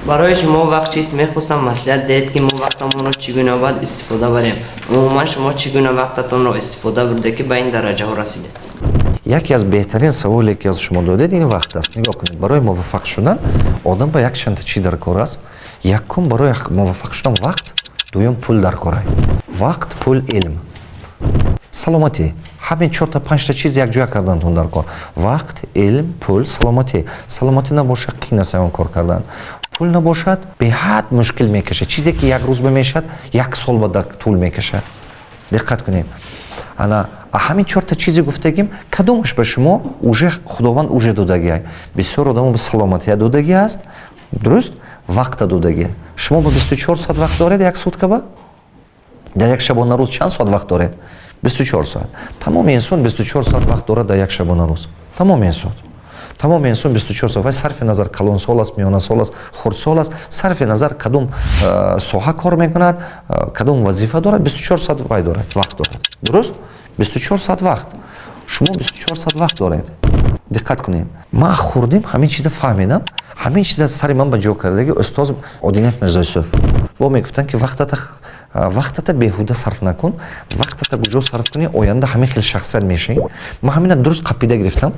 Барои шумо вақт чист? Мехостам маслиҳат диҳед, ки мо вақтамонро чӣ гуна бояд истифода барем. Умуман, шумо чӣ гуна вақтатонро истифода бурде, ки ба ин дараҷаҳо расидед? Яке аз беҳтарин саволе, ки аз шумо додед, ин вақт аст. Нигоҳ кунед, барои муваффақ шудан одам ба якчанда чӣ дар кор аст? Якум, барои муваффақ шудан вақт, дуюм, пул дар кор. Вақт, пул, илм, саломатӣ. Ҳамин чорта, панҷта чиз якҷоя кардантон дар кор: вақт, илм, пул, саломатӣ. Саломатӣ набошад, қин аст он кор кардан. Пул набошад, беҳад мушкил мекашад. Чизе ки як рӯз мешавад, як сол ба тӯл мекашад. Диққат кунем. Ана ҳамин чорта чизе гуфтагим, кадомаш ба шумо уже Худованд уже додагиай? Бисёр одамо ба саломатия додагӣ аст, дуруст, вақта додагӣ. Шумо ба 24 соат вақт доред як сутка ба? Дар як шабонарӯз чанд соат вақт доред? 24 соат. Тамоми инсон 24 соат вақт дорад дар як шабонарӯз. Тамоми инсон, тамоми инсон 24 соат. Вай сарфи назар калонсол аст, миёнасол аст, хурдсол аст, сарфи назар кадом соҳа кор мекунад, кадом вазифа дорад, 24 соат вай дорад, вақт дорад, дуруст? 24 соат вақт. Шумо 24 соат вақт доред. Диққат кунед, ман хурдим ҳамин чиза фаҳмидам. Ҳамин чиза сари ман ба ҷо кардаги устоз Одинев Мирзоюсуф во мегуфтанд, ки вақтата беҳуда сарф накун, вақтата куҷо сарф кунӣ, оянда ҳамин хел шахсият мешавӣ. Ман ҳамина дуруст қапида гирифтам.